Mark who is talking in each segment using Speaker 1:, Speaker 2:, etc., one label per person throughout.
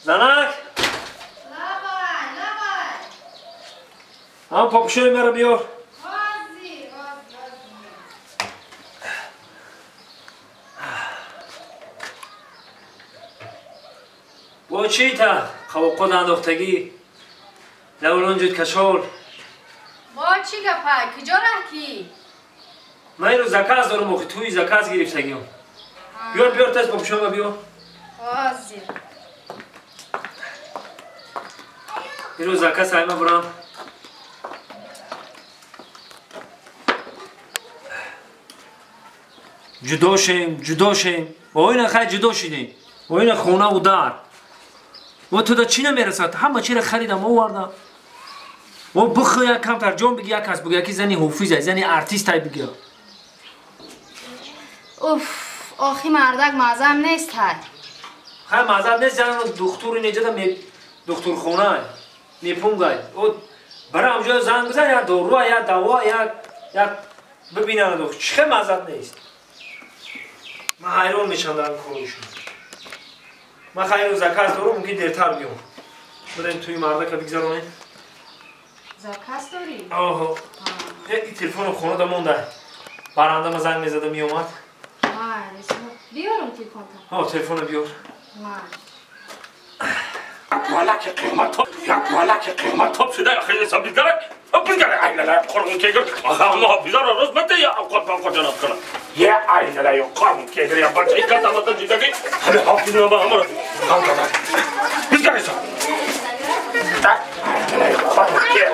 Speaker 1: Занак!
Speaker 2: Лабай, лабай!
Speaker 1: Ҳам попушои маро биёр.
Speaker 2: Ҳозир, ҳозир, ҳозир.
Speaker 1: Бо чӣ та? Қавоқот андохтагӣ? Лавлонҷуд кашол?
Speaker 2: Бо чӣ гапай? Куҷо раҳкӣ?
Speaker 1: Ман инро заказ дорам, охи туи заказ гирифтагиам. Биёр, биёр, тез попушома биёр.
Speaker 2: Ҳозир.
Speaker 1: Инро заказ айма бурам. Ҷудо шем, ҷудо шем. Оина хай ҷудо шидем. Оина хонаву дар. Во туда чӣ намерасад? Ҳама чиро харидам, овардам. Во бихӯ як камтар ҷон биги, як кас биги, яки зани ҳофизай, зани артистай биги.
Speaker 2: Уф, охи мардак мазам нест ҳай.
Speaker 1: Хай мазам нест, зан духтури неҷада духтурхона мепунгай. О бара ҳамҷо занг бизан, як доруа, як даво, як бибинанд. Чӣ хел мазат нест? Ман ҳайрон мешавам дар коришон. Ман хайру заказ дорам, мумкин дертар биём. Бирем туи мардака бигзаронем.
Speaker 2: Заказ дорӣ?
Speaker 1: Оҳо. И телефоном хонада монда. Барандама занг мезада меомад.
Speaker 2: Биёрам телефонта?
Speaker 1: Ҳо, телефона биёр.
Speaker 3: Як қимат топ, як валаки қимат топ шуда, хеле сабизгарак. Бизгарак айналай қурғун кегир. Ама ҳофизаро рост мата я авқот павқот ҷаноб кунам. Я айналай қурғун кегир, я бачаи катамата ҷидаги. Ҳами ҳофиза ба ҳамаро ҳам кадар. Бизгарак са. Айналай қурғун кегир.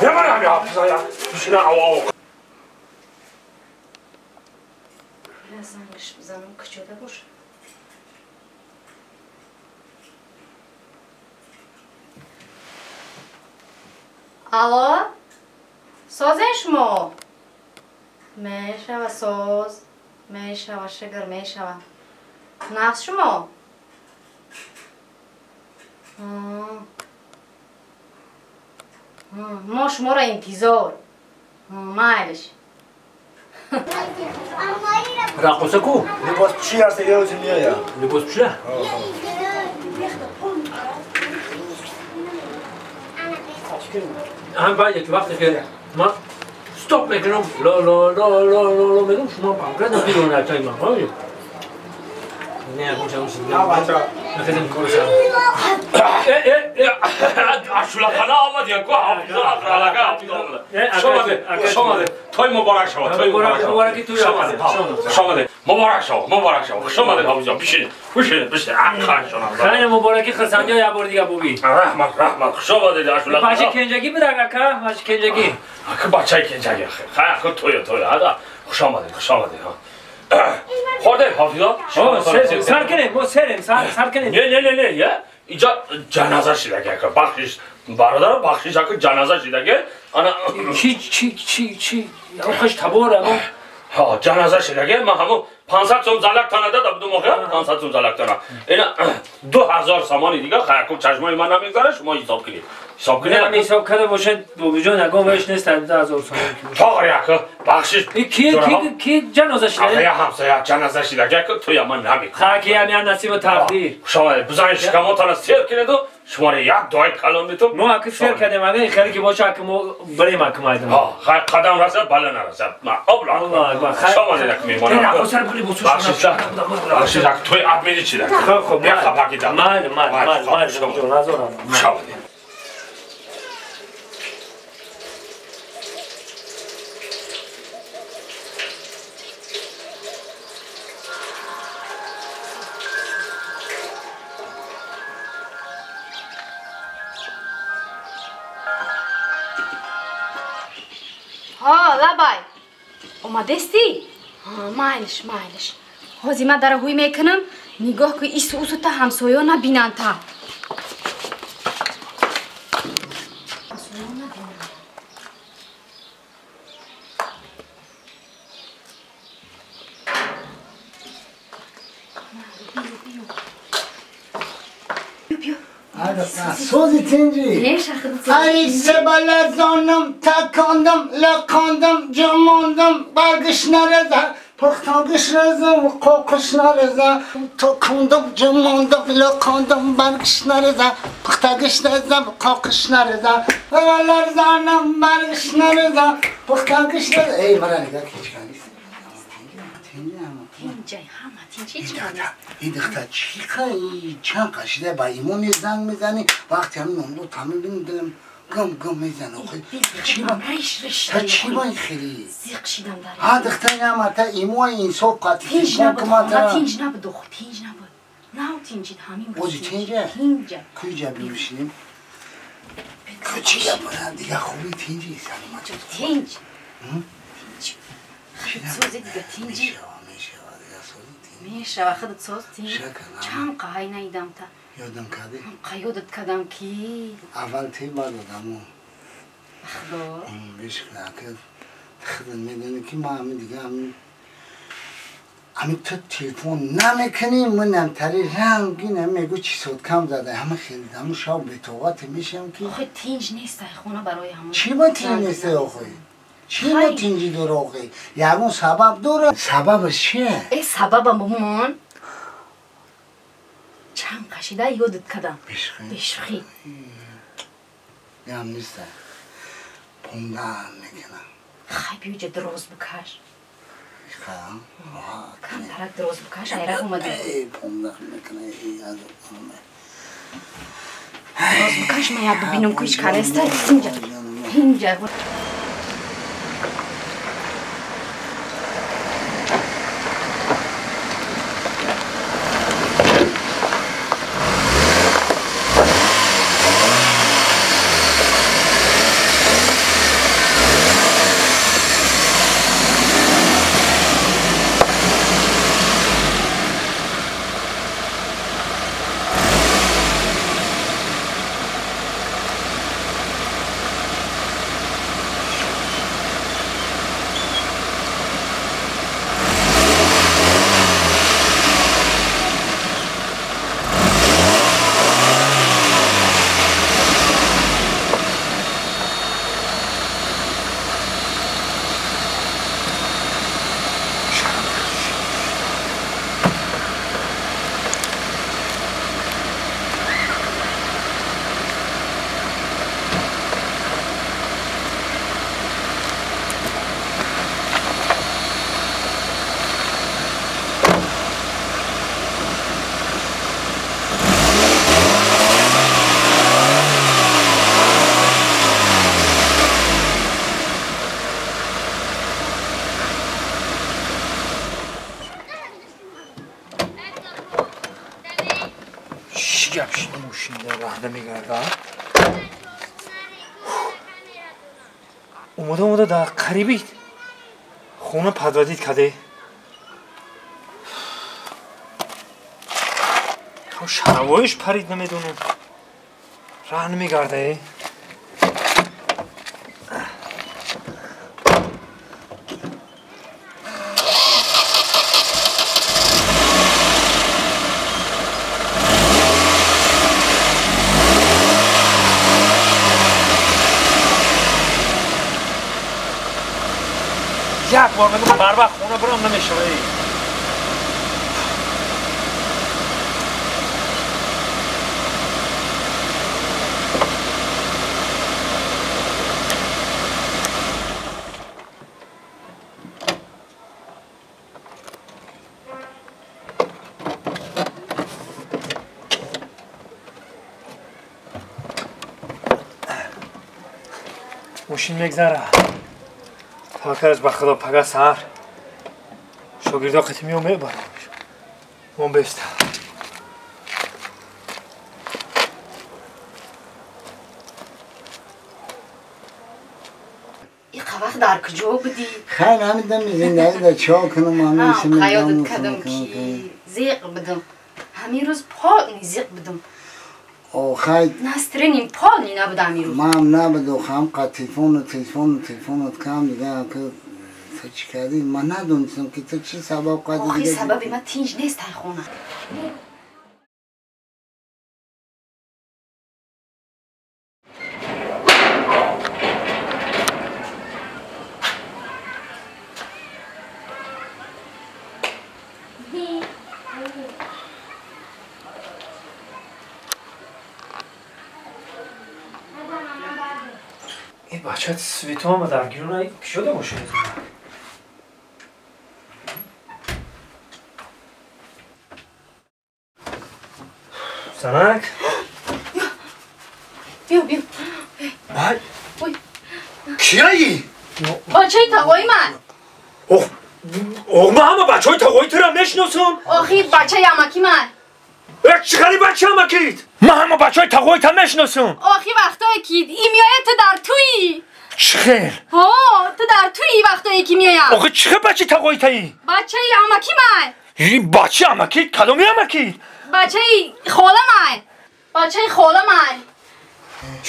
Speaker 3: Яман ҳами ҳофиза я. Бишина ав.
Speaker 2: Зангш бизанам куҷода бошад? Алло? Созен шумо? Мешава соз, мешава шигр, мешава. Нағз шумо? Мо шуморо интизор. Майлиш.
Speaker 1: Раққоса ку?
Speaker 4: Либоспӯшӣ ҳаст, ёзи меояд.
Speaker 1: Либоспӯшӣ? Ҳам баъд як вақте ки ман стоп мекунам, ло ло ло ло ло ло мегӯм, шумо конкретно бидонед тай ман, фаҳмидед? Не, ягон чиз. Мехезем кору сар.
Speaker 3: Ашулахона омад, яку ҳофиза алака ҳофиза омад. Шомаде, шомаде. Той муборак шавад, той муборак шавад. Шомаде, шомаде. Муборак шавад, муборак шавад. Хуш омадед ҳофиза. Бишинед, бишинед, бишинед. Аққан шонам.
Speaker 1: Хайр мубораки хурсандиё як бори дига бубин.
Speaker 3: Раҳмат, раҳмат. Хуш омадед ашулахона.
Speaker 1: Бачаи кенҷагӣ буд ака, бачаи кенҷагӣ.
Speaker 3: Ака бачаи кенҷагӣ. Хайр, худ тӯя, тӯя. Ҳада. Хуш омадед, хуш омадед. Хӯрдед ҳофиза?
Speaker 1: Сар кунед, мо серем, сар кунед.
Speaker 3: Не, не, не, не, я. Инҷа ҷаноза шидаги ака. Бахшиш бародар, бахшиш ака ҷаноза шидаги. Ана
Speaker 1: чи чи чи чи охаш табора мо.
Speaker 3: Ҳа, ҷаноза шидаги. Ман ҳамон 500 сом залак тана дада будум охир, 500 сом залак тана. Ина 2000 сомони дига хаякум чашмои ман намегзара, шумо ҳисоб кунед. Ҳисоб кунед.
Speaker 1: Ҳам ҳисоб карда бошед, бобиҷон, ягон веш нест 2000 сомон.
Speaker 3: Тоғри ака, бахшиш.
Speaker 1: Ки ки ки ҷаноза шидаги?
Speaker 3: Ака ҳамсоя ҷаноза шидаги ака, туя ман намекунам.
Speaker 1: Хаки ҳам я насибу тақдир.
Speaker 3: Шумо бизанед шикамотона сер кунеду, шуморо як дуои калон метум.
Speaker 1: Мо ака сер кардем, ага хеле ки боша ака мо барем ака майдон.
Speaker 3: Ҳа, хай қадам расад, бала нарасад. Ма обла.
Speaker 1: Аллоҳ акбар.
Speaker 3: Шумо дидак меҳмон.
Speaker 1: Рақосар пули босу.
Speaker 3: Бахшиш, бахшиш ака, туй админи чида.
Speaker 1: Хоб, хоб,
Speaker 3: як хапаки дам.
Speaker 1: Майли, майли, майли, майли, ҷон, назорам.
Speaker 3: Хуш омадед.
Speaker 2: Ҳо, лабай. Омадестӣ? Майлиш, майлиш. Ҳозир ман дара ҳуй мекунам, нигоҳ кун ису усу та ҳамсоё набинанд та. Ҳамсоё набинанд. Биё, биё.
Speaker 4: Сози тинҷи. Ай себалазонам, такондам, лақондам, ҷамондам, баргиш нареза, Пухтагиш реза, қоқиш нареза, то кундум ҷумондум лоқондум баргиш нареза, пухтагиш реза, қоқиш нареза, ларзанам баргиш нареза, пухтагиш реза. Эй, мара нигоҳ ҳеч кас нест.
Speaker 2: Тинҷай, ҳама тинҷ, ҳеч кас нест.
Speaker 4: Ин духтар чӣ чанд қашида ба имони занг мезанӣ, вақте ҳамин номло та мебинӣ дилам гум гум мезанад. Та чӣ ба ин хеле?
Speaker 2: Зиқ шидам дар.
Speaker 4: Ҳа духтар ама та имои инсоф қатъи
Speaker 2: Тинҷ набуд, хона тинҷ набуд, охо тинҷ набуд. Нав тинҷид ҳамин рӯз.
Speaker 4: Ози тинҷа?
Speaker 2: Тинҷа.
Speaker 4: Куҷа бишинем? Куҷа бара дига хуби тинҷи саломат.
Speaker 2: Тинҷ. Тинҷ. Сози дига тинҷи. Мешава худат соз тинҷ. Чанд қаҳай наидам та.
Speaker 4: Ёдам кардӣ?
Speaker 2: Ёдат кардам ки.
Speaker 4: Аввал ти баъд одамо.
Speaker 2: Худо.
Speaker 4: Бешка худат медонӣ ки ман ҳамин дига ҳамин ту телефон намекунӣ, манам тари рангин мегӯ чӣ соткам зада, ҳама хеле ҳамун шаб бетоқате мешавам ки.
Speaker 2: Охе тинҷ нестай хона барои ҳамон.
Speaker 4: Чӣ ба тинҷ нестай охе? Чӣ ба тинҷӣ дора охе? Ягон сабаб дора? Сабабаш чие?
Speaker 2: Э сабабам бумон. Чанд қашида ёдат кардам. Бешухӣ.
Speaker 4: Гам нестай. Пундан мекунам.
Speaker 2: Хай биёҷа дроз бикаш. Камтарак дроз бикаш, айрак омадӣ.
Speaker 4: Пундан мекунам.
Speaker 2: Дроз бикаш, ман як бибинам ку ҳеч кас нестай. Инҷа. Инҷа.
Speaker 1: Омода дар қариби хона падвадид каде. Шаравоиш парид намедонам. Раҳ намегарда. Як бор мегӯм барвақт хона бирам намешава. Мошин мегзара. Таваккалаш ба Худо пага саҳар шогирдо қити меом мебарам. Мон беста.
Speaker 2: Иқа вақт дар куҷо будӣ?
Speaker 4: Хайр, ҳамин дами зиндагӣ дар чо кунам, ҳамин
Speaker 2: Қаёдат кардам ки зиқ будам. Ҳамин рӯз полни зиқ будам.
Speaker 4: Охай
Speaker 2: настроением полни набуд ҳамин рӯз.
Speaker 4: Ман набуд, охам қа телефону телефону телефонот кам дига ки ту чӣ кардӣ? Ман надонистам ки ту чӣ сабаб қадӣ.
Speaker 2: Охи сабаби ман тинҷ нест ай хона.
Speaker 1: ин бача светоама дар гирона кишода бошад. Занак.
Speaker 2: Биё, биё.
Speaker 1: Вай. Кияи?
Speaker 2: Бачаи тағои ман.
Speaker 1: Ох, ох, ман ҳама бачаҳои тағои туро мешиносам.
Speaker 2: Охи, бачаи амаки ман.
Speaker 1: Э, чӣ хели бачаи амакит? Ман ҳама бачаҳои тағоита мешиносам.
Speaker 2: Охи, вақтое ки и меояд, ту дар туӣ.
Speaker 1: Чӣ хел?
Speaker 2: Ҳо, ту дар туӣ вақтое ки меояд.
Speaker 1: Охи, чӣ хел бачаи тағоитаӣ?
Speaker 2: Бачаи амаки ман.
Speaker 1: Бачаи амакит? Кадоми амакит?
Speaker 2: Бачаи хола ман. Бачаи хола ман.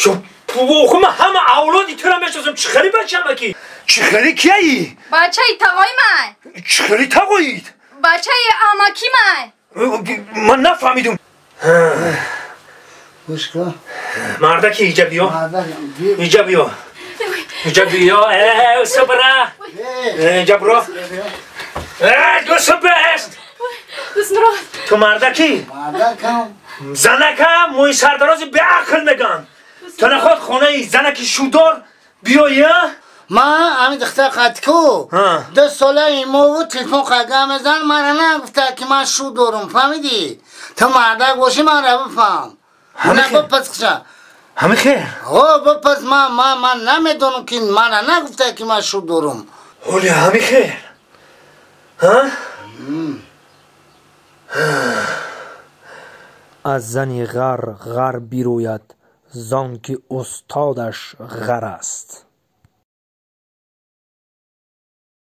Speaker 1: Шо, охи, ман ҳама авлоди туро мешиносам. Чӣ хели бачаи амакит? Чӣ хели кияӣ?
Speaker 2: Бачаи тағои ман.
Speaker 1: Чӣ хели тағоит?
Speaker 2: Бачаи амаки ман.
Speaker 1: Ман нафаҳмидум.
Speaker 4: Гӯш кун.
Speaker 1: Мардаки, иҷа биё. Иҷа биё. Иҷа биё. Э, сабра. Иҷа биро. Э, гӯсабест.
Speaker 2: Дӯстмурод.
Speaker 1: Ту мардаки?
Speaker 4: Мардакам.
Speaker 1: Занака мӯи сардарози беақл меган. Ту наход хонаи занаки шудор биёӣ, а?
Speaker 4: Ман ҳамин духтар қадку 2 сола имову телефон қага мезан, мара нагуфта ки ман шу дорум, фаҳмидӣ? Ту мардак бошӣ, мара бифаҳм. На бипас қиша.
Speaker 1: Ҳамин хел?
Speaker 4: О, бипас, ман намедонам ки мара нагуфта ки ман шу дорум.
Speaker 1: Ҳоли ҳамин хел? Ҳа? Аз зани ғар ғар бирояд, зон ки устодаш ғар аст.